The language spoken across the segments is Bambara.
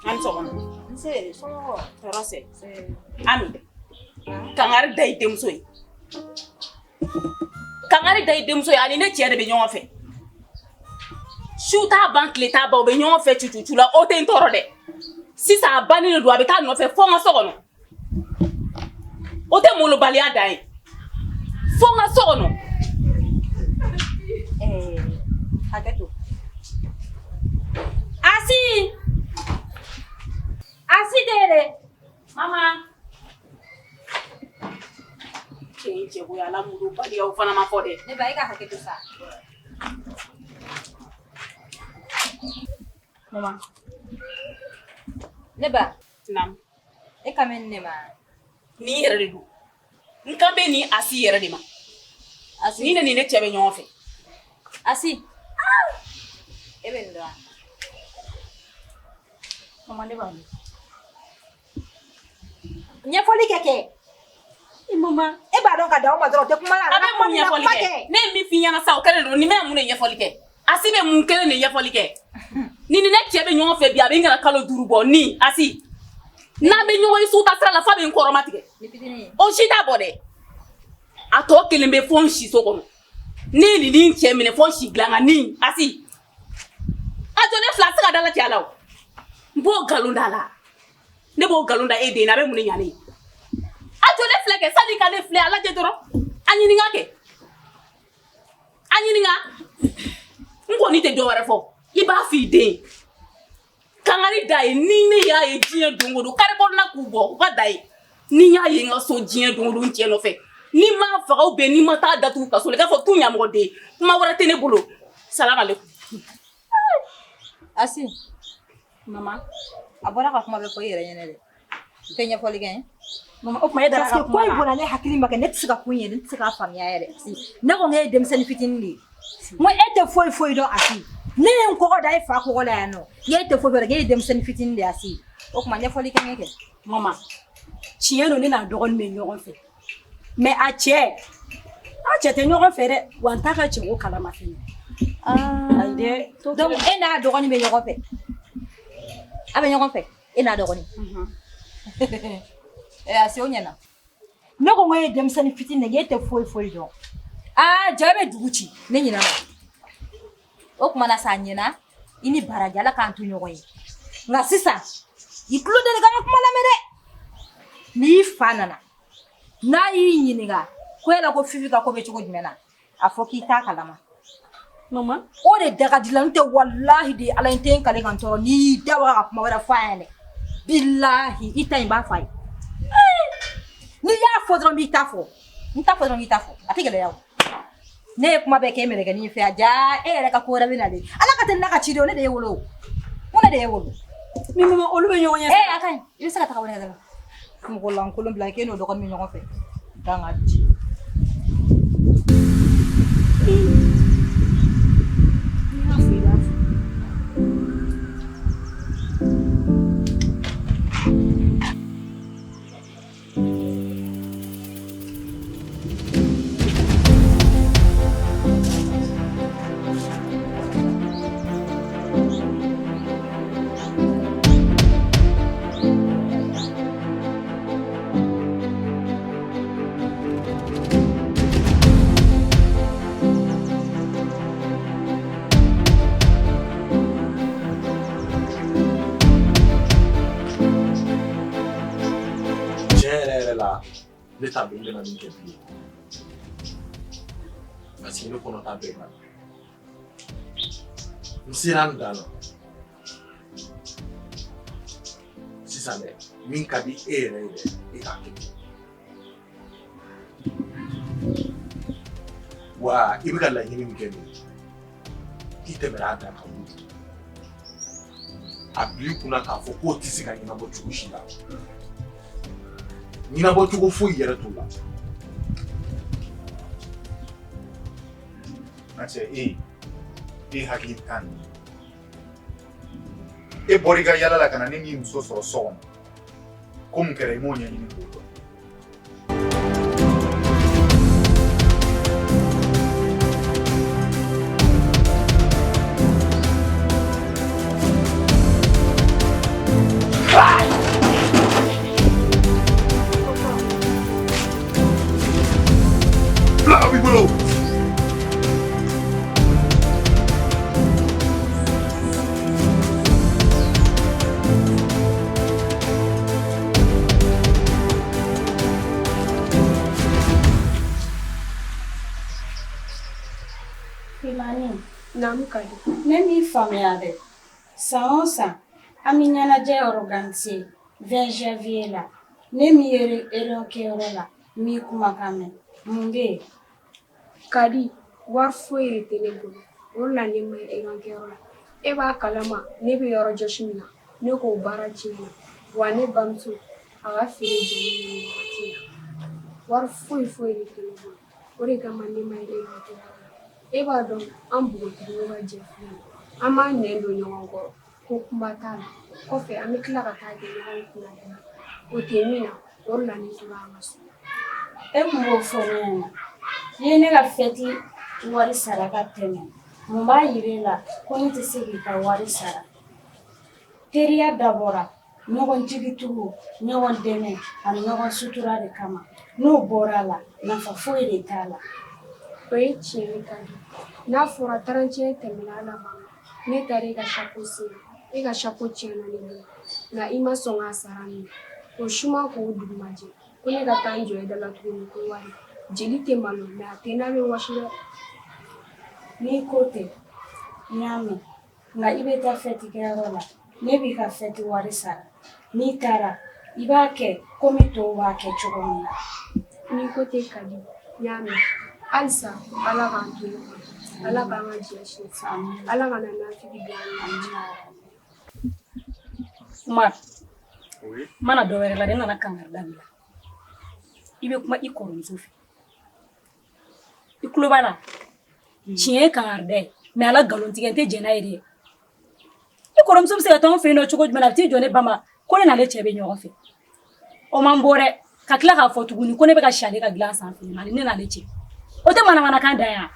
A ni sɔgɔma. Nse, somɔgɔw? Tɔɔrɔ sɛ. Ami, kangari da i denmuso ye. Kangari da i denmuso ye, ani ne cɛ de bɛ ɲɔgɔn fɛ. Su t'a ban, tile t'a ban, u bɛ ɲɔgɔn fɛ cucucu la, o tɛ n tɔɔrɔ dɛ. Sisan a bannen de don, a bɛ taa nɔfɛ fo n ka so kɔnɔ. O tɛ molobaliya dan ye. Fo n ka so kɔnɔ. Hakɛ to. Asi! Asi tɛ yen dɛ. Mama. Cɛ in cɛgoya la molobaliya o fana ma fɔ dɛ. Ne ba, e ka hakɛ to sa. Mama. Ne ba. Naam. E kan bɛ ne ma. Nin yɛrɛ de don. N kan bɛ nin Asi yɛrɛ de ma. Asi. Ni ne ni ne cɛ bɛ ɲɔgɔn fɛ. Asi. E bɛ nin dɔn wa? Mama, ne b'a dɔn. Ɲɛfɔli kɛ kɛ. I mama. E b'a dɔn ka da o ma dɔrɔn, o tɛ kuma la. A bɛ mun ɲɛfɔli kɛ? Ne ye min f'i ɲɛna sa, o kɛlen don. Nin bɛ mun de ɲɛfɔli kɛ? Asi bɛ mun kelen de ɲɛfɔli kɛ? Ni ni ne cɛ bɛ ɲɔgɔn fɛ bi, a bɛ n kana kalo 5 bɔ. Ni Asi. N'an bɛ ɲɔgɔn ye suta sira la, f'a bɛ n kɔrɔma tigɛ. Ni fitinin. O si t'a bɔ dɛ. A tɔ kelen bɛ fo n si so kɔnɔ. Ne ye nin ni n cɛ minɛ fo n si dilan kan ni Asi. A jɔ ne fila tɛ se ka dala cɛ la o. N b'o nkalon da la. Ne b'o nkalon da e den na, a bɛ mun de ɲa ne ye? A jɔ ne filɛ kɛ, sani ka ne filɛ, a lajɛ dɔrɔn. A ɲininka kɛ. A ɲininka. N kɔni tɛ dɔ wɛrɛ fɔ. I b'a f'i den ye. Kangari da ye, ni ne y'a ye diɲɛ don o don, kare kɔnɔna k'u bɔ, u ka da ye. Ni n y'a ye n ka so diɲɛ don o don n cɛ nɔfɛ, ni n m'a faga ou bien ni n ma taa datugu kaso la, i k'a fɔ tu ɲamɔgɔden, kuma wɛrɛ tɛ ne bolo. Salam aleykum. Asi. Mama. A bɔra ka kuma bɛɛ fɔ i yɛrɛ ɲɛna dɛ. I tɛ ɲɛfɔli kɛ n ye? Mama, o tuma e dara Parce ka que kuma ko in la. bɔra ne hakili ma kɛ, ne tɛ se ka ko in yɛrɛ, ne tɛ se k'a faamuya yɛrɛ. Ne ko n k'e ye denmisɛnnin fitinin de ye. N ko e tɛ foyi foyi dɔn Asi. Ne ye n kɔgɔ da e fa kɔgɔ la yan nɔ. N k'e tɛ foyi dɔn, k'e ye denmisɛnnin fitinin de ye Asi. O tuma ɲɛfɔli kɛ n ye kɛ. Mama, tiɲɛ don, ne n'a dɔgɔnin bɛ ɲɔgɔn fɛ. Mais a cɛ tɛ ɲɔgɔn fɛ dɛ, wa n t'a ka cɛko kalama fɛnɛ. Ayi dɛ. Donc e n'a dɔgɔnin bɛ ɲɔgɔn fɛ. A bɛ ɲɔgɔn fɛ, e n'a dɔgɔnin. Asi, o ɲɛna. Ne ko n ko e ye denmisɛnnin fitinin de ye, e tɛ foyi foyi dɔn. Aa, ja e bɛ dugu ci, ne ɲinɛ ma. O tuma na sa, a ɲɛna, i ni baraji, Ala k'an to ɲɔgɔn ye. Nka sisan, i tulo deli ka n ka kuma lamɛn dɛ. N'i fa nana, n'a y'i ɲininka ko yala ko Fifi ka ko bɛ cogo jumɛn na, a fɔ k'i t'a kalama. Mama, o de da ka di la, n'o tɛ walahi de Ala n tɛ n kale ka n tɔɔrɔ n'i y'i da waga ka kuma wɛrɛ fɔ a ɲɛna dɛ. Bilahi, i ta in b'a fɔ a ye. N'i y'a fɔ dɔrɔn n b'i ta fɔ. N ta fɔ dɔrɔn n b'i ta fɔ. A tɛ gɛlɛya o. Ne ye kuma bɛɛ kɛ e mɛlɛkɛnin fɛ a ja e yɛrɛ ka ko wɛrɛ bɛ nalen. Ala ka teli n'a ka ci de, ne de y'e wolo o. Ko ne de y'e wolo. Ni mama, olu bɛ ɲɔgɔn ɲɛ. Ee, a ka ɲi. I bɛ se ka taga wɛrɛ la. Mɔgɔ lankolon bila k'e n'o dɔgɔnin bɛ ɲɔgɔn fɛ. Danga di. Tiɲɛ yɛrɛ yɛrɛ la, ne t'a dɔn n bɛna min kɛ bilen, parce que ne kɔnɔ t'a bɛɛ kan. N sera n dan na sisan dɛ. Min ka di e yɛrɛ ye dɛ, e k'a kɛ. Wa i bɛ ka laɲini min kɛ nin ye, i tɛmɛra a dan kan kojugu. A bil'i kunna k'a fɔ k'o tɛ se ka ɲɛnabɔ cogo si la, ɲɛnabɔ cogo foyi yɛrɛ t'o la. N cɛ, e hakili tan nin ye. E bɔra i ka yala la ka na ne n'i muso sɔrɔ so kɔnɔ. Ko mun kɛra, i m'o ɲɛɲini k'o dɔn. Naamu Kadi. Ne m'i faamuya dɛ. San o san an bɛ ɲɛnajɛ organiser 20 janvier la. Ne m'i ye réunion kɛyɔrɔ la, n m'i kumakan mɛn. Mun bɛ yen? Kadi, wari foyi de tɛ ne bolo. O de la ne ma ye réunion kɛyɔrɔ la. E b'a kalama ne bɛ yɔrɔ jɔsi min na, ne k'o baara tiɲɛna. Wa ne bamuso, a ka feere jɔlen don nin wagati in na. Wari foyi foyi de tɛ ne bolo. O de kama ne ma ye réunion kɛyɔrɔ la. E b'a dɔn an npogotigininw ka jɛ filɛ nin ye, an b'an nɛn don ɲɔgɔn kɔrɔ ko kunba t'a la. Kɔfɛ an bɛ tila ka taa kɛ ɲɔgɔn kunna O tɛ min na, o de la ne tora an ka so. E kun b'o fɔ ne ɲɛna. I ye ne ka fɛti wari sara ka tɛmɛ. Mun b'a yira e la ko ne tɛ se k'i ka wari sara? Teriya dabɔra ɲɔgɔn jigitugu, ɲɔgɔn dɛmɛ ani ɲɔgɔn sutura de kama. N'o bɔra a la, nafa foyi de t'a la. O ye tiɲɛ ye Kadi. N'a fɔra 31 tɛmɛna a laban ne taara e ka chapeau sen e ka chapeau tiɲɛna ne bolo nka i ma sɔn k'a sara minɛ o suma k'o dugumajɛ ko ne ka taa n jɔ e da la tuguni ko wari jeli tɛ malo mais a tɛ n'a bɛ wɔsi dɛ. N'i ko ten, n y'a mɛn. Nka i bɛ taa fɛtikɛyɔrɔ la, ne b'i ka fɛti wari sara. N'i taara, i b'a kɛ komi tɔw b'a kɛ cogo min na. N'i ko ten Kadi, n y'a mɛn. Halisa Ala k'an to ɲɔgɔn ye. Ala k'an ka jɛ sinsin. Ala kana nafigi don an ni ɲɔgɔn cɛ. Umar, n ma na dɔ wɛrɛ la dɛ, n nana kangarida de la. I bɛ kuma i kɔrɔmuso fɛ. I tulo b'a la. Tiɲɛ ye kangarida ye, mais ala nkalontigɛ n tɛ jɛn n'a ye dɛ. I kɔrɔmuso bɛ se ka taa anw fɛ yen nɔ cogo jumɛn na, a bɛ t'i jɔ ne ba ma ko ne n'ale cɛ bɛ ɲɔgɔn fɛ. O man bɔ dɛ, ka tila k'a fɔ tuguni ko ne bɛ ka si ale ka dilan sanfɛ, ani ne n'ale cɛ. O tɛ manamanakan dan ye.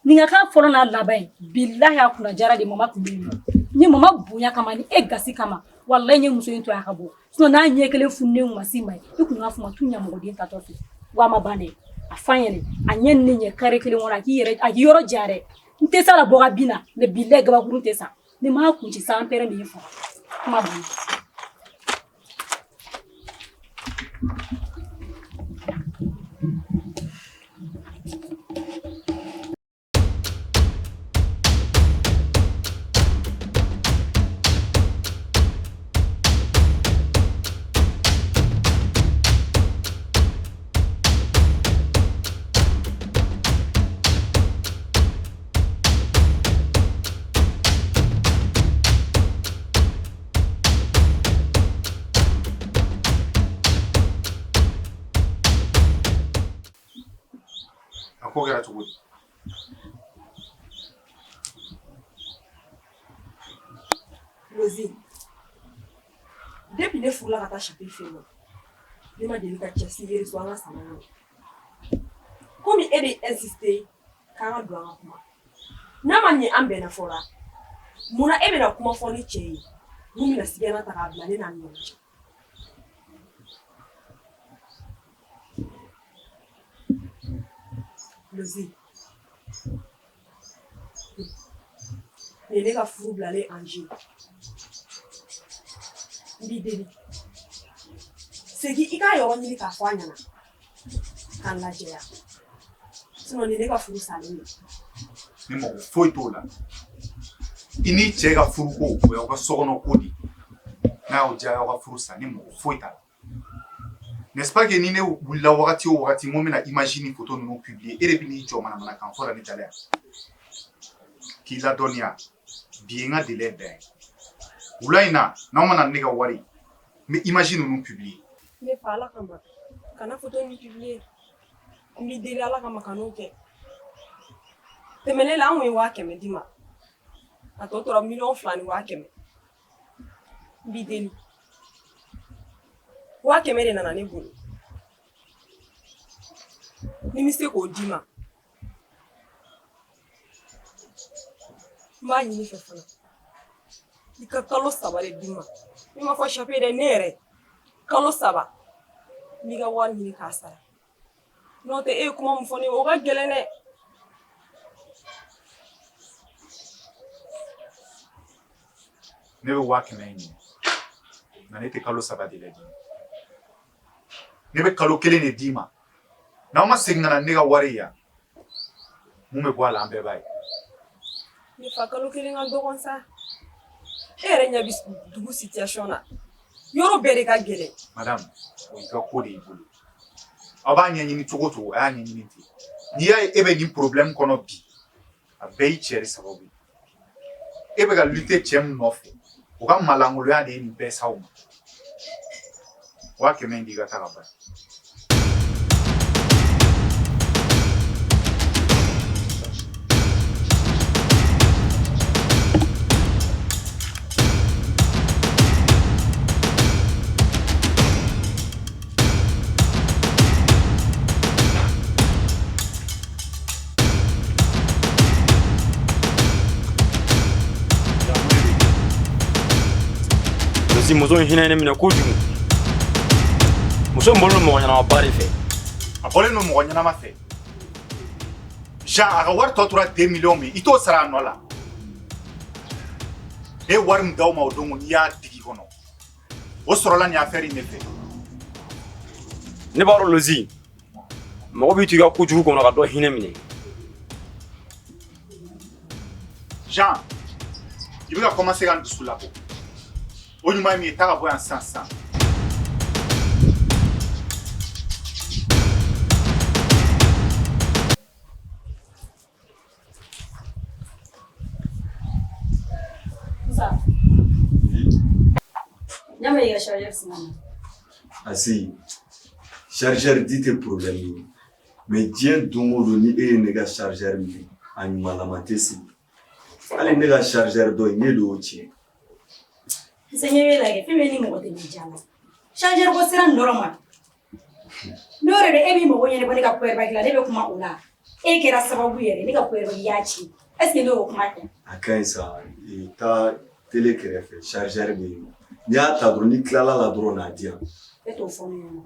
Nin ka kan fɔlɔ n'a laban ye, bilahi a kunna jara de mama tun bɛ yen nɔ. N ye mama bonya kama ni e gasi kama, walahi n ye muso in to a ka bɔ. Sinon n'a ɲɛ kelen fununen kun ma s'i ma i kun k'a fɔ ma tu ɲamɔgɔden tatɔ fɛ. Wa a ma ban dɛ, a f'a ɲɛnɛ, a ɲɛ ni ne ɲɛ kare kelen kɔnɔ, a k'i yɛrɛ, a k'i yɔrɔ janya dɛ. N tɛ s'a la bɔ ka bin na, mais bilahi gabakurun tɛ sa. Ni m'a kun ci san pɛrɛn bɛ n faga. Kuma banna. A ko kɛra cogo di? Rosie, depuis ne furula ka taa Chape fɛ yen nɔ, ne ma deli ka cɛ si ye an ka salon kɔnɔ. Komi e bɛ insister k'an ka don an ka kuma. N'a ma ɲɛ an bɛnna fɔ la, munna e bɛna kuma fɔ ne cɛ ye mun bɛna sigana ta k'a bila ne n'a ni ɲɔgɔn cɛ? Lozi, nin ye ne ka furu bilalen en jeu. N b'i deli. Segin i k'a yɔrɔ ɲini k'a fɔ a ɲɛna. K'an lajɛya. Sinon nin ye ne ka furu salen ye. Ne mago foyi t'o la. I n'i cɛ ka furuko o y'aw ka sokɔnɔ ko de ye. N'a y'aw diya y'aw ka furu sa, ne mago foyi t'a la. N'est-ce pas que ni ne wulila wagati o wagati n ko n bɛna image ni photo ninnu publier, e de bɛ n'i jɔ manamanakan fɔ la ne da la yan. K'i ladɔnniya, bi ye n ka délai dan ye. Wula in na, n'aw ma na ni ne ka wari ye, n bɛ image ninnu publier. Ne fa Ala kama, kana photo nin publier. N b'i deli Ala kama kan'o kɛ. Tɛmɛnen la an kun ye 100 000 d'i ma. A tɔ tora 2 100 000. N b'i deli. 100 000 de nana ne bolo. Ni n bɛ se k'o d'i ma. N b'a ɲini i fɛ fana. I ka kalo 3 de di n ma. Ne m'a fɔ Chape dɛ, ne yɛrɛ. Kalo 3. N b'i ka wari ɲini k'a sara. N'o tɛ e ye kuma min fɔ ne ye o ka gɛlɛn dɛ. Ne bɛ 100 000 in minɛ. Nka ne tɛ kalo 3 délai d'i ma. Ne bɛ kalo 1 de d'i ma. N'aw ma segin ka na ni ne ka wari ye yan, mun bɛ bɔ a la an bɛɛ b'a ye. Ne fa, kalo kelen ka dɔgɔn sa. E yɛrɛ ɲɛ bɛ dugu situation na. Yɔrɔ bɛɛ de ka gɛlɛn. Madame, o y'i ka ko de y'i bolo. Aw b'a ɲɛɲini cogo o cogo, a y'a ɲɛɲini ten. N'i y'a ye e bɛ nin problème kɔnɔ bi, a bɛɛ y'i cɛ de sababu ye. E bɛ ka lutter cɛ min nɔfɛ, o ka malankolonya de ye nin bɛɛ s'aw ma. 100 000 in di i ka taa ka ban. Si muso in hinɛ ye ne minɛ kojugu. Muso in bɔlen don mɔgɔ ɲɛnamaba de fɛ. A bɔlen don mɔgɔ ɲɛnama fɛ. Jean, a ka wari tɔ tora 2 millions min, i t'o sara a nɔ la. Ne ye wari min d'aw ma o don, n'i y'a digi kɔnɔ, o sɔrɔla nin affaire in de fɛ. Ne b'a dɔn Lozi, mɔgɔ b'i to i ka kojugu kɔnɔ ka dɔ hinɛ minɛ. Jean, i bɛ ka commencer ka n dusu labɔ. O ɲuman ye min ye, taa ka bɔ yan sisan sisan. Musa. N y'a mɛn i ka chargeur sinna. Asi, chargeur di tɛ problème ye. Mais diɲɛ don o don, ni e ye ne ka chargeur minɛ, a ɲumanlama tɛ segin. Hali ne ka chargeur dɔ in, ne de y'o tiɲɛ. Musa, ɲɛ b'e la kɛ fɛn bɛ ni mɔgɔ tɛ nin diya la. Chargeur ko sera nin yɔrɔ ma. N'o yɛrɛ don, e b'i mago ɲɛnabɔ ne ka power bank la, ne bɛ kuma o la. E kɛra sababu yɛrɛ ne ka power bank y'a ci. Est ce que ne y'o kuma kɛ? A ka ɲi sa, i taa télé kɛrɛfɛ, chargeur bɛ yen nɔ. N'i y'a ta dɔrɔn, n'i tilala la dɔrɔn, n'a di yan. E t'o fɔ ne ɲɛna.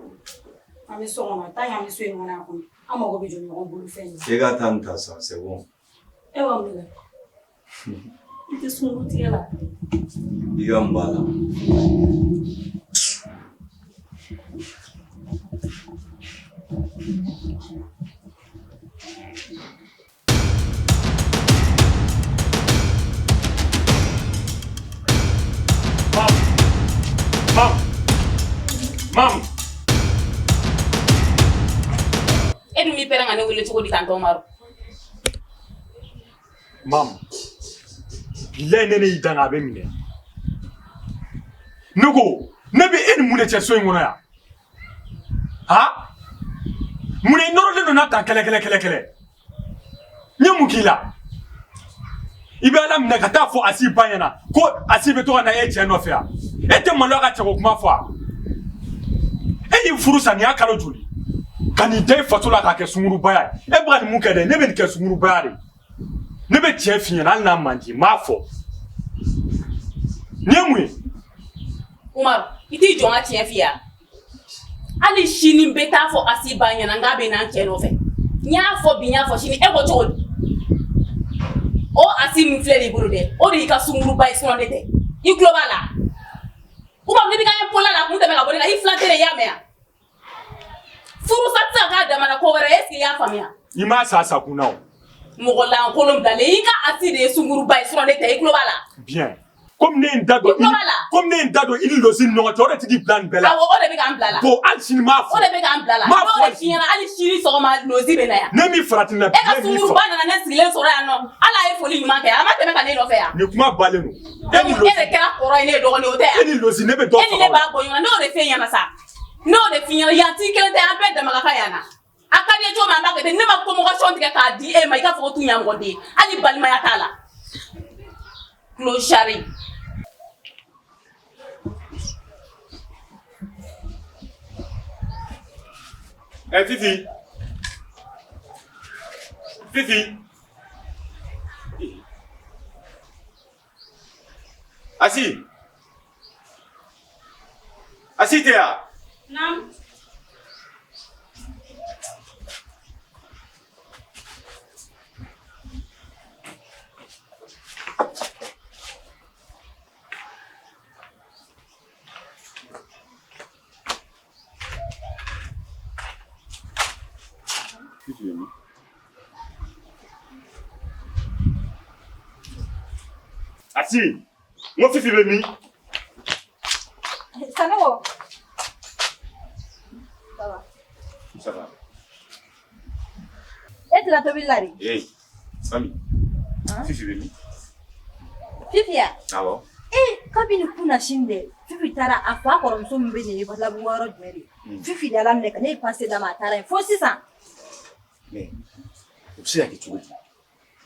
An bɛ so kɔnɔ, tant que an bɛ so in kɔnɔ yan kɔni, an mago bɛ jɔ ɲɔgɔn bolo fɛn in na. E ka taa nin ta sa, c'est bon. E b'a mun kɛ? I tɛ sunkuru tigɛ la. I ka mun b'a la? Mam! Mam! E dun b'i pɛrɛn ka ne wele cogo di tan tɔ, Umaru? Mam! Bilayi, ne y'i danga, a bɛ minɛ. Ne ko, ne bɛ e ni mun de cɛ so in kɔnɔ yan? Han? Mun i nɔrɔlen don n'a tan kɛlɛ kɛlɛ kɛlɛ kɛlɛ? N ye mun k'i la? I bɛ Ala minɛ ka taa fɔ Asi ba ɲɛna ko Asi bɛ to ka na e cɛ nɔfɛ yan. E tɛ maloya ka cɛko kuma fɔ wa? E y'i furu sa, nin y'a kalo joli? Ka n'i da i faso la k'a kɛ sungurubaya ye. E bɛ ka nin mun kɛ dɛ? Ne bɛ nin kɛ sungurubaya de ye. Ne bɛ tiɲɛ f'i ɲɛna, hali n'a man di, n b'a fɔ. Nin ye mun ye? Umaru, i t'i jɔ n ka tiɲɛ f'i ye wa? Hali sini n bɛ taa fɔ Asi ba ɲɛna n k'a bɛ na n cɛ nɔfɛ. N y'a fɔ bi, n y'a fɔ sini, e ko cogo di? O Asi min filɛ nin bolo dɛ, o de y'i ka sunguruba ye, sinon ne tɛ. I tulo b'a la? Umaru, ne b'i ka impola la kun tɛmɛ ka bɔ ne la, i filan tɛ dɛ, i y'a mɛn wa? Furusa tɛ se ka k'a damana ko wɛrɛ ye, est ce que i y'a faamuya? I m'a sa a sakun na o. Mɔgɔ lankolon bilalen, i ka Asi de ye sunguruba ye, sinon ne tɛ, i tulo b'a la? Bien. Komi ne ye n da don I tulo b'a la? Komi ne ye n da don i ni Lozi ni ɲɔgɔn cɛ, o de ti k'i bila nin bɛɛ la. Awɔ, o de bɛ k'an bila la. Bon, hali sini n m'a fɔ. O de bɛ k'an bila la. N m'a N'o fɔ de hali f'i ɲɛna, hali sini sɔgɔma Lozi bɛ na yan. Ne m'i farati na. E ka sunguruba nana ne sigilen sɔrɔ yan nɔ. Hali a ye foli ɲuman kɛ, a ma tɛmɛ ka ne nɔfɛ yan. Nin kuma balen don. E ni E Lozi. de kɛra kɔrɔ ye, ne ye dɔgɔnin ye, o tɛ yan. E ni Lozi, ne bɛ dɔ E ni ne faga o la. b'a bɔ ɲɔgɔn na, ne y'o de f'e ɲɛna sa. Ne y'o de f'i ɲɛna, yan t'i kelen tɛ, an bɛɛ dama ka kan yan na. A ka di ye cogo min, an b'a kɛ ten. Ne ma convocation tigɛ k'a di e ma, i k'a fɔ ko tu ɲamɔgɔden. Hali balimaya t'a la. Clochard. Ɛ Fifi. Fifi. Asi. Asi tɛ yan? Naam. Fifi ye min? Asi, n ko Fifi bɛ min? Sanogo. Ça va. Ça va. E tila tobili la de? Hey, Sami. Fifi bɛ min? Fifi ya? Awɔ. Ee, kabini kunasini dɛ, Fifi taara a fa kɔrɔmuso min bɛ nin ye Balabugu yɔrɔ jumɛn de? Fifi de y'Ala minɛ ka ne ye passe d'a ma a taara yen fo sisan. Mais o bɛ se ka kɛ cogo di?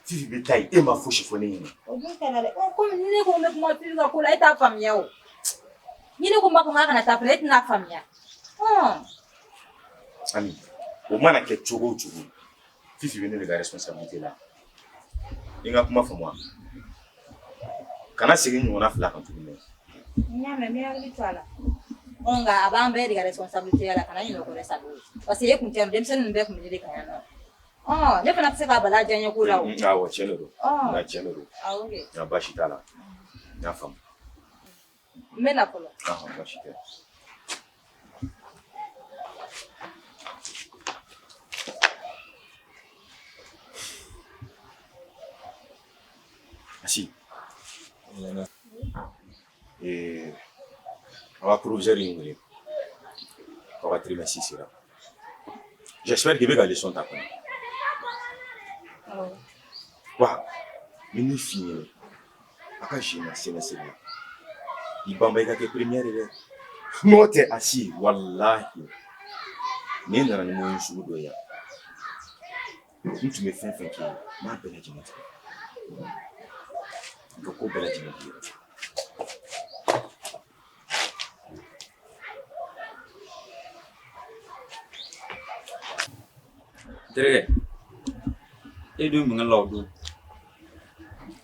Fifi bɛ taa yen, e ma fosi fɔ ne ɲɛna. O dun kɛra dɛ. Ɔ, komi ni ne ko n bɛ kuma Fifi ka ko la, e t'a faamuya o. Ni ne ko n b'a fɔ k'a kana taa fɛnɛ, e tɛna faamuya. Hɔn. Ami, o mana kɛ cogo o cogo, Fifi bɛ ne de ka responsabilité la. I n ka kuma faamu wa? Kana segin ɲɔgɔnna fila kan tuguni dɛ. N y'a mɛn, n bɛ hakili to a la. Ɔ, nka a b'an bɛɛ de ka responsabilité la, kana ɲinɛ o kɔ dɛ Sanogo. Parce que e kun tɛ yan, denmisɛnnin ninnu bɛɛ kun bɛ ne de kan yan nɔ. Ɔ, ne fana tɛ se k'a bala diya ko la o. Awɔ, tiɲɛ de don. Ɔ. Nka tiɲɛ de don. Awɔ kɛ. Nka baasi t'a la. N y'a faamu. N bɛ na fɔlɔ. Ɔhɔn, baasi tɛ. Asi. Ee, aw ka proviseur ye n wele. K'aw ka trimestre sera. J'espère que i bɛ ka leçon ta kɔni. Wa, n bɛ min f'i ɲɛna, a ka jeu semestre la. I banba i ka kɛ première ye dɛ. N'o tɛ Asi, walahi, n'e nana ni moyen sugu dɔ ye yan, n tun bɛ fɛn fɛn kɛ n b'a bɛɛ lajɛlen tigɛ. I ka ko bɛɛ lajɛlen k'i yɛrɛ fɛ. Terikɛ, e dun mun la o don?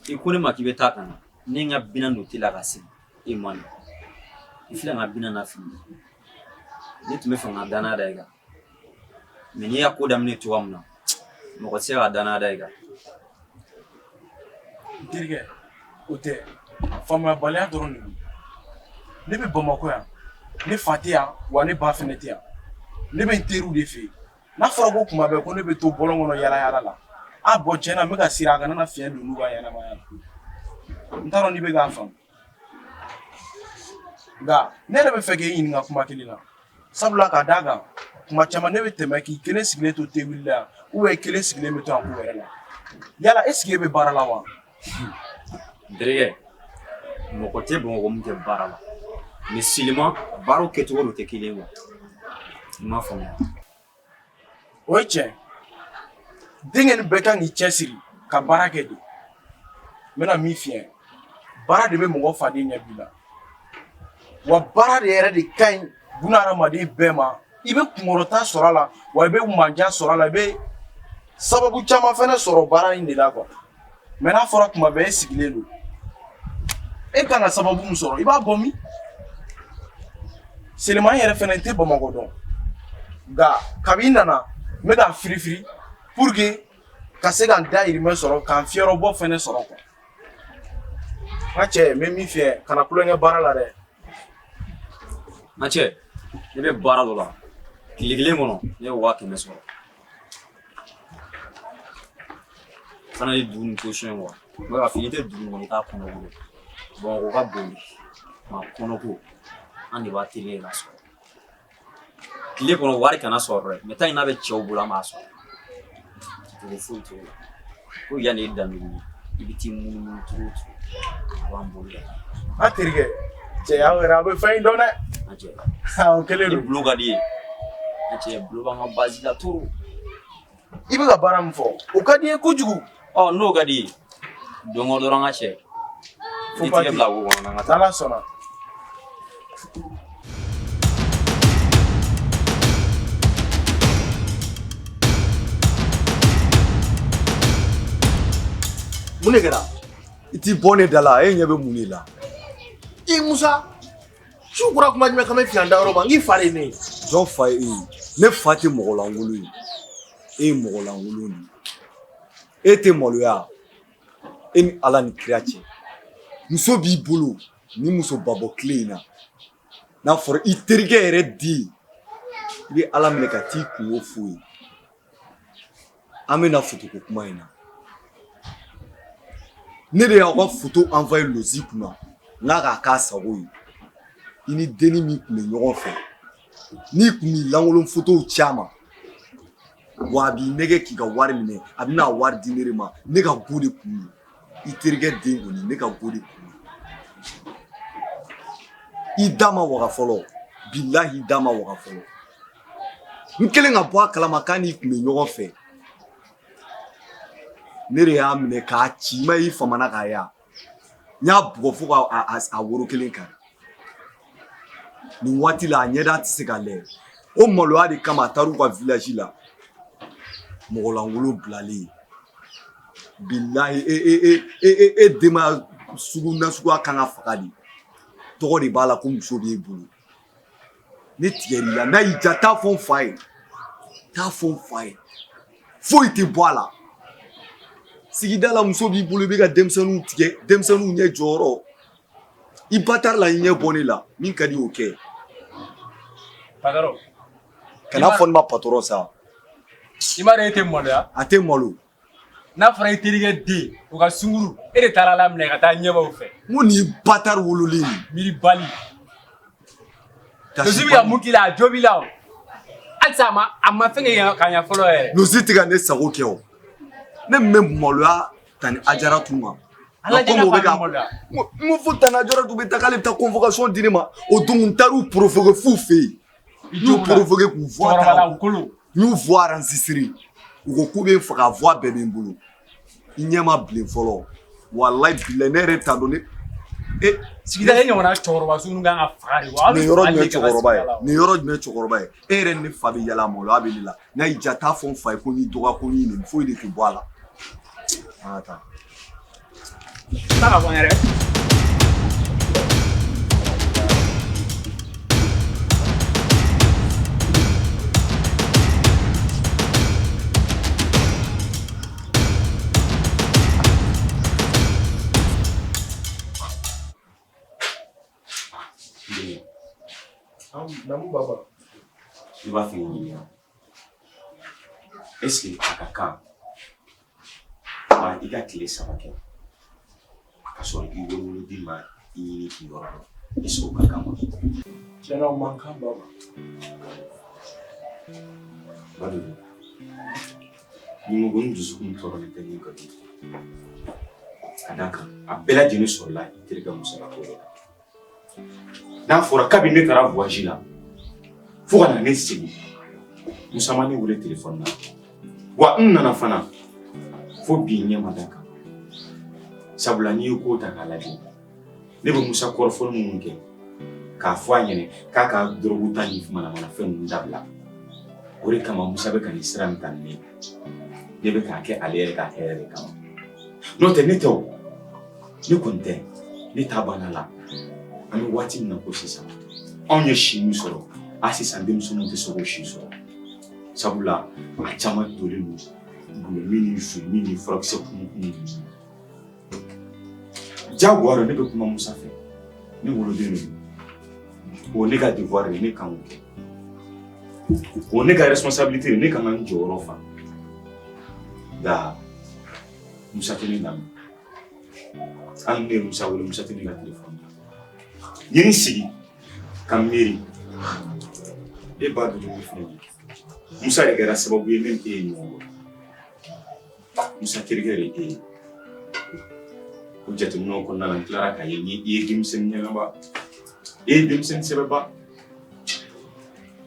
I ko ne ma k'i bɛ taa ka na ne n ka binan don teliya ka segin e ma na. I filɛ n ka binan lafili. Ne tun bɛ fɛ ka danaya da i kan. Mais n'i y'a ko daminɛ cogoya min na, mɔgɔ tɛ se ka danaya da i kan. N terikɛ, o tɛ faamuyabaliya dɔrɔn de don. Ne bɛ Bamakɔ yan, ne fa tɛ yan, wa ne ba fɛnɛ tɛ yan. Ne bɛ n teriw de fɛ yen. N'a fɔra ko kuma bɛɛ ko ne bɛ to bɔlɔn kɔnɔ yala yala la, a bɔn tiɲɛ na n bɛ ka siran a kana na fiɲɛ don n'u ka ɲɛnamaya la. N t'a dɔn n'i bɛ k'a faamu. Nka ne yɛrɛ bɛ fɛ k'e ɲininka kuma kelen na. Sabula ka d'a kan kuma caman ne bɛ tɛmɛ k'i kelen sigilen to tewuli la yan ou bien i kelen sigilen bɛ to yan ko wɛrɛ la. Yala est ce que e bɛ baara la wa? N terikɛ, mɔgɔ tɛ Bamakɔ min tɛ baara la. Mais seulement baaraw kɛcogo de tɛ kelen ye quoi. I m'a faamuya. O ye tiɲɛ. Denkɛ nin bɛɛ kan k'i cɛsiri ka baara kɛ de. N bɛna min f'i ɲɛna, baara de bɛ mɔgɔ faden ɲɛ bi la. Wa baara de yɛrɛ de ka ɲi buna hadamaden bɛɛ ma. I bɛ kunkɔrɔta sɔrɔ a la, wa i bɛ manja sɔrɔ a la, i bɛ sababu caman fɛnɛ sɔrɔ baara in de la quoi. Mais n'a fɔra kuma bɛɛ e sigilen don, e kan ka sababu min sɔrɔ, i b'a bɔ min? Seulement n yɛrɛ fɛnɛ n tɛ Bamakɔ dɔn. Nka kabi n nana, n bɛ ka firifiri pour que ka se ka n dahirimɛ sɔrɔ, ka n fiyɔrɔbɔ fɛnɛ sɔrɔ quoi. N ka cɛ, n bɛ min f'i ye, kana tulonkɛ baara la dɛ. N ka cɛ, ne bɛ baara dɔ la. Tile kelen kɔnɔ, ne ye 100 000 sɔrɔ. Fana ye dugu ni position ye quoi. N bɛ k'a f'i ye, i tɛ dugu kɔnɔ, i t'a kɔnɔ ko. Bamakɔ ka bon de. Nka kɔnɔko, an de b'a teliya ka sɔrɔ. Tile kɔnɔ wari kana sɔrɔ dɛ. Mais tant que n'a bɛ cɛw bolo, an b'a sɔrɔ. Cogo foyi t'o la. Ko yanni e dandugu ye, i bɛ t'i munumunu cogo o cogo, a b'an bolo yan. An terikɛ, cɛ aw yɛrɛ aw bɛ fɛn in dɔn dɛ. An cɛ. O kɛlen Ni don. bulon ka di ye. An cɛ, bulon b'an ka base la trop. I bɛ ka baara min fɔ, o ka di n ye kojugu. Ɔ, n'o ka di ye, don kɔ dɔrɔn n ka cɛ. Fo I pas tigɛ di. bila wo kɔnɔ n'an ka taa. N'Ala sɔnna. Mun de kɛra? I t'i bɔ ne da la, e ɲɛ bɛ mun de la? I Musa, su kura kuma jumɛn kan bɛ fiɲɛ dayɔrɔ ma, n k'i fa de ye ne ye. Jɔn fa ye e ye? Ne fa tɛ mɔgɔ lankolon ye. E ye mɔgɔ lankolon de ye. E tɛ maloya. E ni Ala ni kira cɛ. Muso b'i bolo ni muso babɔ tile in na. N'a fɔra i terikɛ yɛrɛ den, i bɛ Ala minɛ ka t'i kungo f'o ye. An bɛna fotoko kuma in na. Ne de y'aw ka photo envoyé Lozi kunna n k'a k'a k'a sago ye. I ni denni min tun bɛ ɲɔgɔn fɛ, n'i tun b'i lankolon photow ci a ma, wa a b'i nɛgɛ k'i ka wari minɛ, a bɛna wari di ne de ma. Ne ka go de kun don. I terikɛ den kɔni, ne ka go de kun don. I da ma waga fɔlɔ, bilahi i da ma waga fɔlɔ. N kɛlen ka bɔ a kalama k'a n'i tun bɛ ɲɔgɔn fɛ, ne de y'a minɛ k'a ci. I ma y'i famana k'a ye wa? N y'a bugɔ fo ka a woro kelen kari. Nin waati la a ɲɛda tɛ se ka lajɛ. O maloya de kama a taar'u ka village la, mɔgɔlankolon bilalen. Bilahi e e e e e e denbaya sugu nasuguya kan ka faga de. Tɔgɔ de b'a la ko muso b'e bolo. Ne tigɛr'i la, n'a y'i diya taa fɔ n fa ye, taa fɔ n fa ye, foyi tɛ bɔ a la. Sigida la muso b'i bolo, i bɛ ka denmisɛnninw tigɛ, denmisɛnninw ɲɛ jɔyɔrɔ. I batari la, i ɲɛ bɔ ne la, min ka di o kɛ. Patɔrɔn. Kana fɔ ne ma patɔrɔn sa. I m'a dɔn e tɛ maloya. A tɛ malo. N'a fɔra i terikɛ den o ka sunguru, e de taara laminɛ ka taa ɲɛbaw fɛ. N ko nin ye batari wololen ye. Miiribali. Lozi bɛ ka mun k'i la, a jo b'i la o. Halisa a ma fɛn kɛ ka ɲɛ fɔlɔ yɛrɛ. Lozi tɛ ka ne sago kɛ o. Ne min bɛ maloya Tani Ajaratu ma. Ala Komi o bɛ ka n ko fo Tani Ajaratu bɛ taa k'ale bɛ taa convocation di ne ma. O don n taar'u provoquer f'u fɛ yen. N y'u provoquer k'u voix ta. N y'u voix enregistrer. U ko k'u bɛ n faga, voix bɛɛ bɛ n bolo. I ɲɛ ma bilen fɔlɔ. Walayi bilayi ne yɛrɛ t'a dɔn ne. E sigida e ɲɔgɔnna cɛkɔrɔba sugu kan ka faga de wa? Nin yɔrɔ jumɛn cɛkɔrɔba ye? Nin yɔrɔ jumɛn cɛkɔrɔba ye? E yɛrɛ ni ne fa bɛ yala, maloya bɛ ne la. N'a y'i diya taa fɔ n fa ye ko n y'i dɔgɔya, ko n y'i nɛni, foyi de tɛ bɔ a la. An ka taa. Taa ka bɔ n yɛrɛ. Namu baba. I b'a fɛ k'i ɲininka. Est-ce que a ka kan i ka tile 3 kɛ ka sɔrɔ i wolowoloden ma i ɲini k'i yɔrɔ dɔn? Est-ce que o ka kan wa? Tiɲɛna o man kan baba. Badugu, ni n ko n dusukun tɔɔrɔlen tɛ ni nkalon tɛ. Ka d'a kan a bɛɛ lajɛlen sɔrɔla i terikɛ Musa ka ko de la. N'a fɔra kabini ne taara voyage la fo ka na ne segin, Musa ma ne wele téléphone na, wa n nana fana fo bi ɲɛ ma da kan. Sabula n'i ye ko ta k'a lajɛ, ne bɛ Musa kɔrɔfɔli minnu kɛ k'a fɔ a ɲɛnɛ k'a ka dɔrɔgu ta ni manamanafɛn ninnu dabila, o de kama Musa bɛ ka nin sira min ta nin ye, ne bɛ k'a kɛ ale yɛrɛ ka hɛrɛ de kama. N'o tɛ ne tɛ o, ne kɔni tɛ, ne t'a banna la. An bɛ waati min na ko sisan, anw ye si min sɔrɔ, a sisan denmisɛnninw tɛ se k'o si sɔrɔ. Sabula a caman donnen don gulɔmin ni jomin ni furakisɛ kumukumu ninnu. Jagoya don ne bɛ kuma Musa fɛ, ne woloden de don. O ne ka devoir ye, ne kan k'o kɛ. O ne ka responsabilité ye, ne kan ka n jɔyɔrɔ fa. Nka Musa tɛ ne lamɛn. Hali ne ye Musa wele, Musa tɛ ne ka téléphone ta. N ye n sigi ka miiri, e ba dugu filɛ nin ye. Musa de kɛra sababu ye ne ni e ye ɲɔgɔn dɔn. Musa terikɛ de ye e ye. O jateminɛw kɔnɔna la, n tilara k'a ye ni i ye denmisɛnnin ɲɛnama, i ye denmisɛnnin sɛbɛba.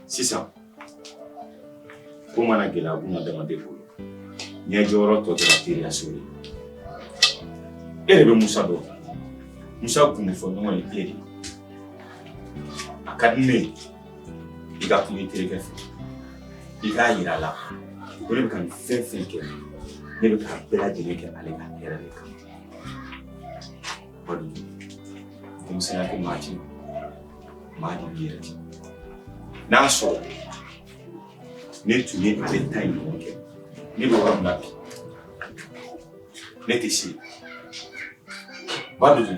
Sisan ko mana gɛlɛya buna adamaden bolo, ɲɛjɔyɔrɔ tɔ tora teriya so ye. E de bɛ Musa dɔn. Musa gundofɔɲɔgɔn ye e de ye. A ka di ne ye i ka kuma i terikɛ fɛ, i k'a yira a la ko ne bɛ ka nin fɛn fɛn kɛ, ne bɛ k'a bɛɛ lajɛlen kɛ ale ka hɛrɛ de kama. Badugu, denmisɛnninya tɛ maa ci, maa de b'i yɛrɛ ci. N'a sɔrɔ ne tun ye ale ta in ɲɔgɔn kɛ, ne bɛ yɔrɔ min na bi, ne tɛ se. Badugu,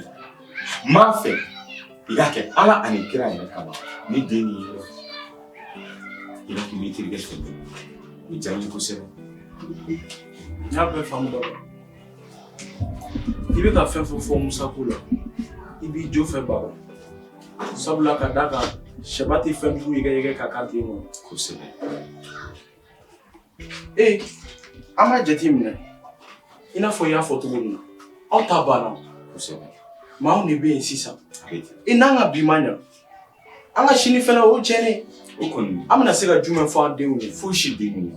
n b'a fɛ i k'a kɛ Ala ani kira yɛrɛ kama, ne den ni yɛrɛ, i ka kuma i terikɛ fɛ, o bɛ diya n ye kosɛbɛ. N y'a bɛɛ faamu baba. I bɛ ka fɛn fɛn fɔ Musa ko la, i b'i jo fɛ Baba. Sabula ka d'a kan sɛba tɛ fɛn jugu yɛgɛyɛgɛ ka k'a den kɔnɔ. Kosɛbɛ. Ee, an b'a jate minɛ i n'a fɔ i y'a fɔ cogo min na, aw ta banna. Kosɛbɛ. Maaw de bɛ yen sisan. I n'an ka bi ma ɲa, an ka sini fɛnɛ o tiɲɛnen. O kɔni. An bɛna se ka jumɛn fɔ an denw ye? Fosi den ye.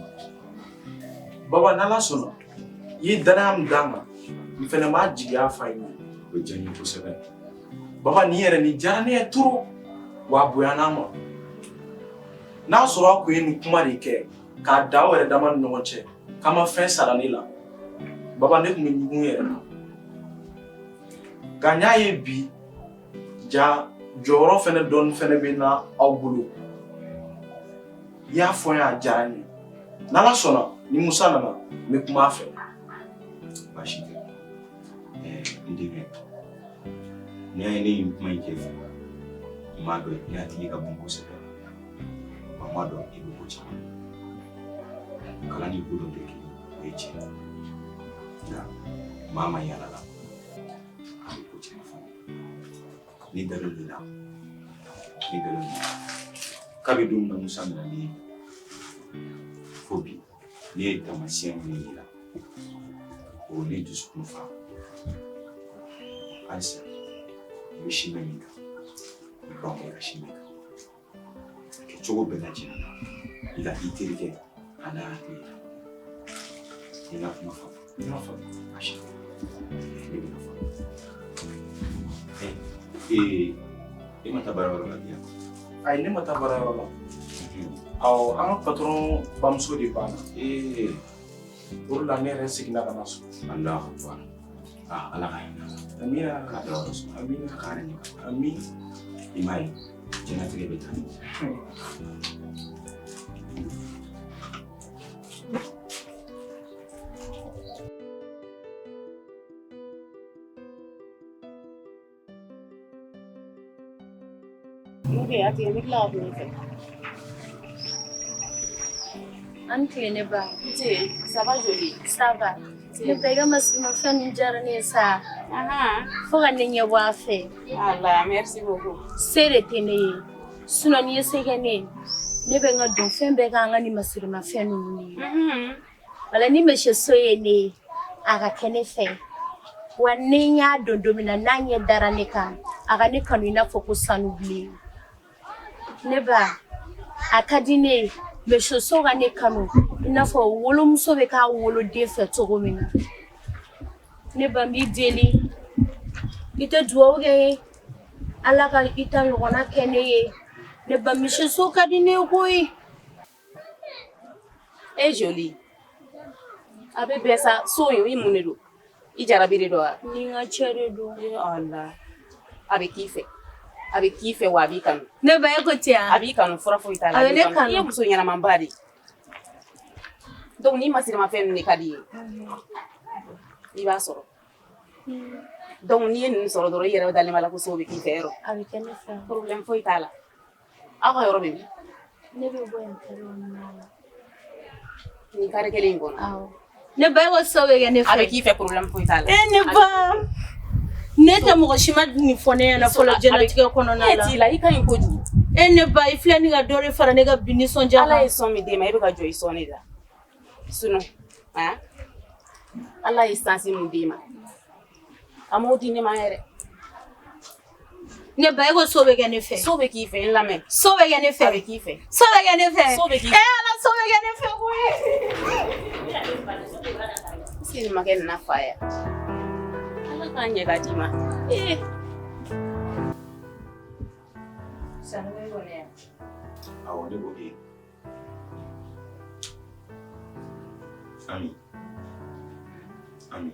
Baba, n'Ala sɔnna, i ye danaya min d'an kan, n fɛnɛ b'a jigiya fa i ye. O diya n ye kosɛbɛ. Baba, nin yɛrɛ nin diyara ne ye trop, wa a bonyana n ma. N'a sɔrɔ a kun ye nin kuma de kɛ k'a da aw yɛrɛ dama ni ɲɔgɔn cɛ k'a ma fɛn sara ne la, Baba, ne tun bɛ ɲugun yɛrɛ la. Nka n y'a ye bi ja jɔyɔrɔ fɛnɛ dɔɔni fɛnɛ bɛ na aw bolo. I y'a fɔ n ye, a diyara n ye. N'Ala sɔnna, ni Musa nana, n bɛ kuma a fɛ. Baasi tɛ. N denkɛ, n'i y'a ye ne ye nin kuma in kɛ fɛ, n b'a dɔn i hakili ka bon kosɛbɛ. Wa n b'a dɔn i bɛ ko caman. Kalan ni kodɔn tɛ kelen ye, o ye tiɲɛ ye. Nka maa ma yaala la, a bɛ ko caman faamu. Ne dalen b'i la, ne dalen b'i la. Kabi don min na Musa nana ne ye fo bi, ne ye taamasiyɛn min ye i la, o ye ne dusukun fa. Halisa i bɛ simɛ min kan, i ban i ka simɛ kan. A kɛ cogo bɛɛ lajɛlen na, i ka i terikɛ a n'a hakili la. I ka kuma faamu. N y'a faamu. Baasi tɛ. Ne bɛna faamu. Ee, e ma taa baarayɔrɔ la bi yan? Ayi, ne ma taa baarayɔrɔ la. Awɔ, an ka patɔrɔn bamuso de banna. Ee. O de la ne yɛrɛ seginna ka na so. Alahu akbar. Ah, Ala ka hinɛ a la. Amina. K'a dayɔrɔ suma. Amina. K'a yɛrɛ ɲɛ. Amin. I m'a ye, diɲɛlatigɛ bɛ tan de. Ok, a tigɛ, n bɛ tila ka kuma i fɛ. An tile ne ba. Nse, ça va Jolie? Ça va. Ne ba, i ka masirimafɛn ninnu diyara ne ye sa. Fo ka ne ɲɛ bɔ a fɛ. Ala, merci beaucoup. Se de tɛ ne ye. Sinon n'i ye se kɛ ne ye, ne bɛ n ka donfɛn bɛɛ k'an ka nin masirimafɛn ninnu ye. Wala ni monsieur So ye ne ye, a ka kɛ ne fɛ. Wa ni n y'a dɔn don min na, n'a ɲɛ dara ne kan, a ka ne kanu i n'a fɔ ko sanu bilen. Ne ba, a ka di ne ye monsieur So ka ne kanu i n'a fɔ wolomuso bɛ k'a woloden fɛ cogo min na. Ne ba, n b'i deli, i tɛ dugawu kɛ n ye Ala ka i ta ɲɔgɔnna kɛ ne ye. Ne ba, monsieur So ka di ne ye koyi. E Jolie, a bɛ bɛn sa. So in, i mun de don? I jarabi de don wa? Ni n ka cɛ de don. Ee Ala, a bɛ k'i fɛ, a bɛ k'i fɛ wa a b'i kanu. Ne ba, e ko ten A b'i kanu, fura foyi t'a la. A bɛ ne b'i kanu. I ye muso ɲɛnamanba de ye. Donc ni masirimafɛn ninnu de ka di i ye, i b'a sɔrɔ. Donc n'i ye ninnu sɔrɔ dɔrɔn, i yɛrɛ dalen b'a la ko so bɛ k'i fɛ yɔrɔ. A bɛ kɛ ne fɛ. Problème foyi t'a la. Aw ka yɔrɔ bɛ min? Ne bɛ bɔ yan kare kɔnɔna la. Nin kare kelen in kɔnɔ. Awɔ. Ne ba, e ko so bɛ kɛ ne fɛ. A bɛ k'i fɛ, problème foyi t'a la. E ne ba, ne tɛ mɔgɔ si ma nin fɔ ne ɲɛna fɔlɔ diɲɛlatigɛ kɔnɔna la. E t'i la, i ka ɲi kojugu. E ne ba, i filɛ ni ka dɔ de fara ne ka bi nisɔndiya kan. Ala ye sɔn min d'e ma, e bɛ ka jɔ i sɔn de la. Sinon, han? Ala ye chance min d'e ma, a m'o di ne ma yɛrɛ. Ne ba, e ko so bɛ kɛ ne fɛ. So bɛ k'i fɛ, n lamɛn. So bɛ kɛ ne fɛ. A bɛ k'i fɛ. So bɛ kɛ ne fɛ. So bɛ k'i fɛ. E Ala, so bɛ kɛ ne fɛ koyi. Est-ce que nin ma kɛ nin na fa ya? Ala k'a ɲɛ k'a d'i ma. Ee. Sanogo e kɔni yan. Awɔ, ne ko e. Ami. Ami.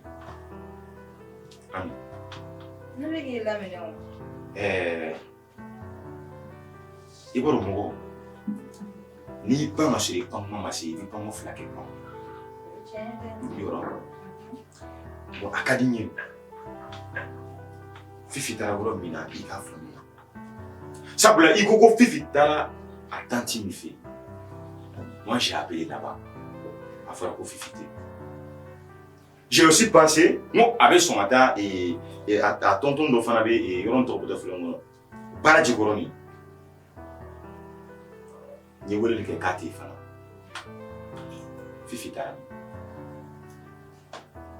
Ami. Ne bɛ k'i laminɛ o. Ɛɛ, i b'a dɔn mɔgɔ, n'i ba ma sɔrɔ i pan kuma ma se, i bɛ panko fila kɛ pan. Yɔrɔ. Bon, a ka di n ye. Fifi taara yɔrɔ min na, i k'a faamuya. Sabula i ko ko Fifi taara a tantie min fɛ yen. Moi, j'ai appelé là-bas. A fɔra ko Fifi tɛ. J'ai aussi pensé n ko a bɛ sɔn ka taa a tonton dɔ fana bɛ yɔrɔ min tɔgɔ bɔtɔ filɛ n kɔnɔ baara jikɔrɔni. N ye weleli kɛ k'a tɛ yen fana. Fifi taara min?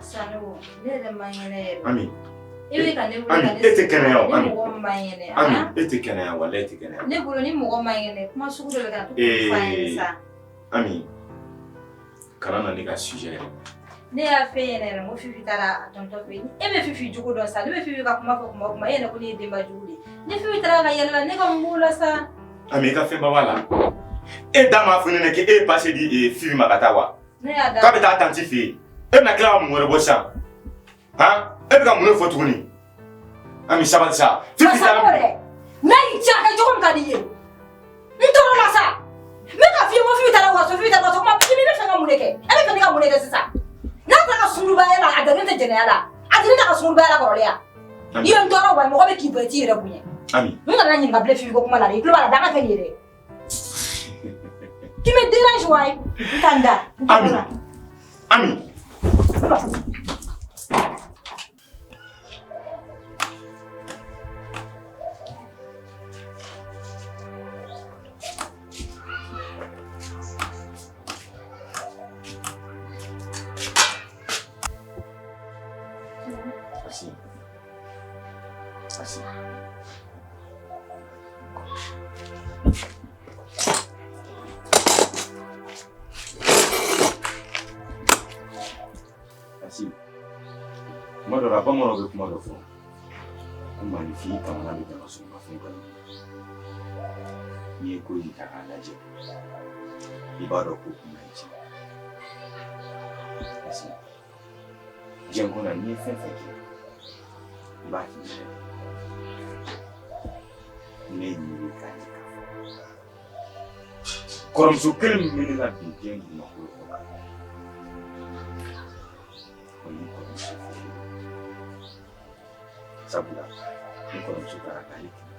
Sanogo, ne yɛrɛ man kɛnɛ yɛrɛ. Ami. E bɛ ka ne wele Ami, ka ne e tɛ kɛnɛya o, Ni Ami. mɔgɔ min man kɛnɛ. Ami, han? e tɛ kɛnɛya walahi e tɛ kɛnɛya. Ne bolo ni mɔgɔ man kɛnɛ, kuma sugu dɔ bɛ ka na to k'o fɔ an ɲɛna sa. Ami, kana na ne ka sujet yɛrɛ. Ne y'a f'e ɲɛna yɛrɛ n ko Fifi taara a tonton fɛ yen. E bɛ Fifi jogo dɔn sa, ne bɛ Fifi ka kuma fɔ kuma o kuma, e yɛrɛ ko ne ye denba jugu de ye. Ni Fifi taara ka yɛlɛ la, ne ka mun b'o la sa? Ami, i ka fɛnba b'a la. E da m'a fɔ ne ɲɛna k'e ye passe di Fifi ma ka taa wa? Ne y'a da. K'a bɛ taa tantie fɛ yen. E bɛna tila ka mun wɛrɛ bɔ sisan? Han? E bɛ ka mun de fɔ tuguni? Ami, sabali sa. Fifi taara Sanogo dɛ, n'a y'i diya a kɛ cogo min ka di i ye. N tɔɔrɔ la sa. N bɛ k'a f'i ye ko Fifi taara waso, Fifi taara waso, kuma i bɛ fɛ ka mun de kɛ? E bɛ fɛ ne ka mun de kɛ sisan? N'a taara ka sungurubaya la, a dalen tɛ jɛnɛya la. A dalen tɛ ka sungurubaya la kɔrɔlen ya. I ye n tɔɔrɔ wa mɔgɔ bɛ k'i bonya i t'i yɛrɛ bonya. Ami. N kana ɲininka bilen Fifi ko kuma la dɛ, i tulo b'a la danga tɛ nin ye dɛ. Tu me déranges wayi. N taa n da. N Ami. Ami. Asi. Asi. Asi. Kuma dɔ la bamananw bɛ kuma dɔ fɔ ko maaninfin kamana bɛ daga sɔgɔmafɛn kan. N'i ye ko in ta k'a lajɛ i b'a dɔn ko kuma ye tiɲɛ. Asi. Diɲɛ kɔnɔ n'i ye fɛn fɛn kɛ i b'a k'i yɛrɛ de. Ne ye nin ye k'a ye k'a fɔ kɔrɔmuso kelen min bɛ ne la bi diɲɛ dugumakolo kɔ kan o ye kɔrɔmuso fɛ ye. Sabula ni kɔrɔmuso taara k'ale kelen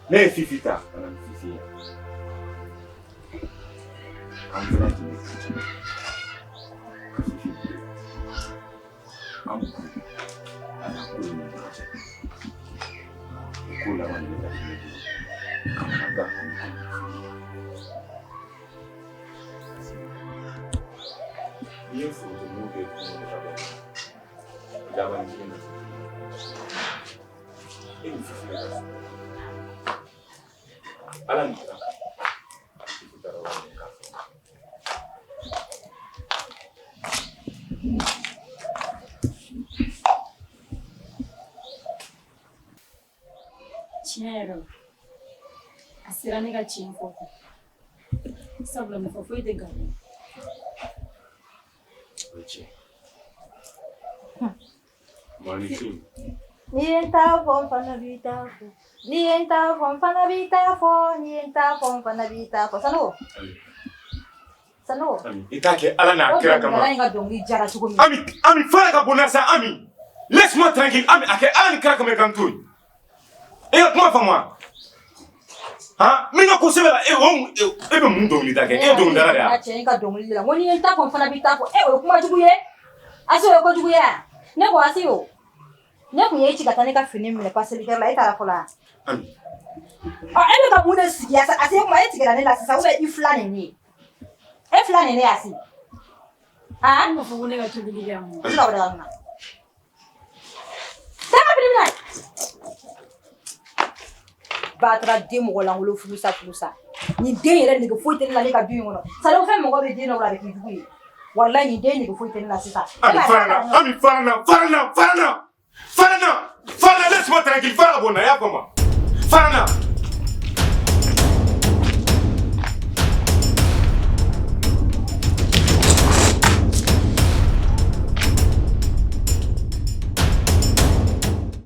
ne ye Fifi ta ka na ni Fifi ye an bɛɛ lajɛlen ka jɛ ka Fifi bila an kun a n'a ko ni ɲɔgɔn cɛ o ko laban de bɛ ka kɛ ne bolo kamanagan ani kɔnɔfili. N'i ye foronto kɛ kungo kɔnɔ ka bɛn laban kelen na e ni Fifi bɛ ka so Ala ni kira Fifi taara yɔrɔ min k'a fɔ Tiɲɛ yɛrɛ la a sera ne ka tiɲɛ fɔ sabula nafa foyi tɛ nkalon na. O ye tiɲɛ maaninfin N'i ye n ta fɔ n fana b'i ta fɔ. N'i ye n ta fɔ n fana b'i ta fɔ. N'i ye n ta fɔ n fana b'i ta fɔ. Sanogo. Sanogo. I t'a kɛ Ala n'a kira kama. O dɔnkilidala in ka dɔnkili jara cogo min. Ami, Ami, fara ka bɔ n na sa Ami. Laisse-moi tranquille Ami, a kɛ Ala ni kira kama i ka n to yen. E ka kuma faamu wa? Han, n bɛ n ka ko sɛbɛ la e o e bɛ mun dɔnkilida kɛ? E ye dɔnkilidala de ye wa? Cɛ in ka dɔnkili de la. N ko n'i ye n ta fɔ n fana b'i ta fɔ. E o ye kuma jugu ye. Asi o ye kojugu ye wa? Ne ko Asi o. Ne kun y'e ci ka taa ne ka fini minɛ paselikɛyɔrɔ la e taara fɔlɔ wa? Ami. Ɔ e bɛ ka mun de sigi yan sa? Asi o tuma e tigɛra ne la sisan ou bien i filan de ye ne ye? E filan de ye ne ye Asi. Aa? Ne m'a fɔ ko ne ka tobili kɛ yan. I tɛ ka bɔ daga min na. Taa ka fini minɛ. Batara den mɔgɔ lankolon furusa furusa. Nin den yɛrɛ nege foyi tɛ ne la ne ka du in kɔnɔ. Salifu fɛn mɔgɔ bɛ den dɔw la a bɛ k'i jugu ye. Walayi nin den nege foyi tɛ ne la sisan. Ami fara n na, Ami fara n na, fara n na, fara n na. Fara n na, fara n na, laisse-moi tranquille, fara ka bɔ n na, i y'a faamu wa? Fara n na.